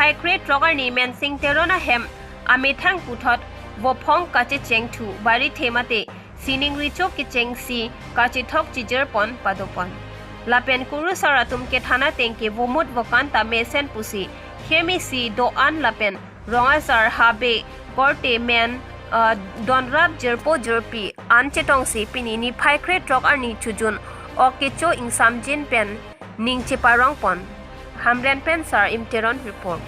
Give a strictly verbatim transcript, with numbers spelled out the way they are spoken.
Niphai kre throk arni Mensing Teron ahem amethang puthot vophong kachechengthu barithe mate sining recho kechengsi kachethok chijirpon padopon. Lapen kurusar atum kethan ateng ke vomut vokan ta mesen pusi hem isi do-an lapen rong asar habe korte men, ah, donrap jirpo jirpi an chetongsi pini niphai kre throk arni chojun ok kecho ingsamjin pen ning cheparongpon. Hamren pen Sar-im Teron report.